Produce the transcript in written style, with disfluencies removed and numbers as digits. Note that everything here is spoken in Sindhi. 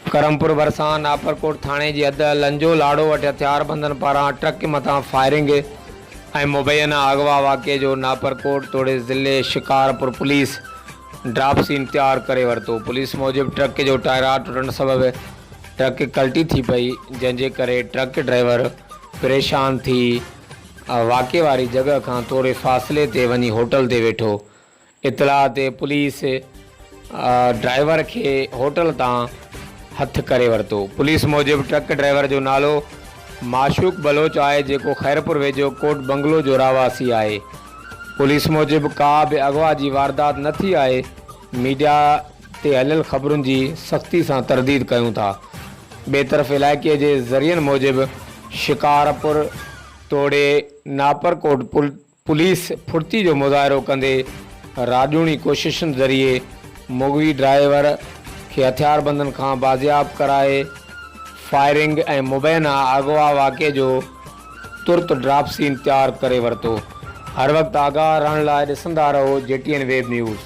ڪرمپور ڀرسان ناپرڪوٽ ٿاڻي جي حد لنجو لاڙو وٽ هٿياربندن پاران ٽرڪ مٿان فائرنگ ۽ مبينا اغوا واقعي جو ناپرڪوٽ توڙي ضلعي شڪارپور پوليس ڊراپ سين تيار ڪري ورتو. پوليس موجب ٽرڪ جو ٽائرا ٽٽڻ سبب ٽرڪ ڪلٽي ٿي پئي، جنهن جي ڪري ٽرڪ ڊرائيور پريشان ٿي واقعي واري جڳهه کان ٿوري فاصلي تي وڃي هوٽل تي ويٺو. اطلاع تي پوليس ڊرائيور کي هوٽل تان هٿ ڪري ورتو. پوليس موجب ٽرڪ ڊرائيور جو نالو معشوق بلوچ آهي جيڪو خيرپور ويجهو ڪوٽ بنگلو جو رهواسي آهي. پوليس موجب ڪا به اغوا جي واردات نه ٿي آهي، ميڊيا تي هليل خبرن جي سختي سان ترديد ڪيون ٿا. ٻئي طرف علائقي جي ذريعن موجب شڪارپور توڙي ناپرڪوٽ پوليس ڦڙتي جو مظاهرو ڪندي راڄوڻي ڪوششن ذريعي مغوي ڊرائيور کي هٿياربندن کان بازياب ڪرائي فائرنگ ۽ مبينا اغوا واقعي جو ترت ڊراپ سين تيار ڪري ورتو. هر وقت آگاهه رهڻ لاء ڏسندا رهو جي ٽي اين ويب نيوز.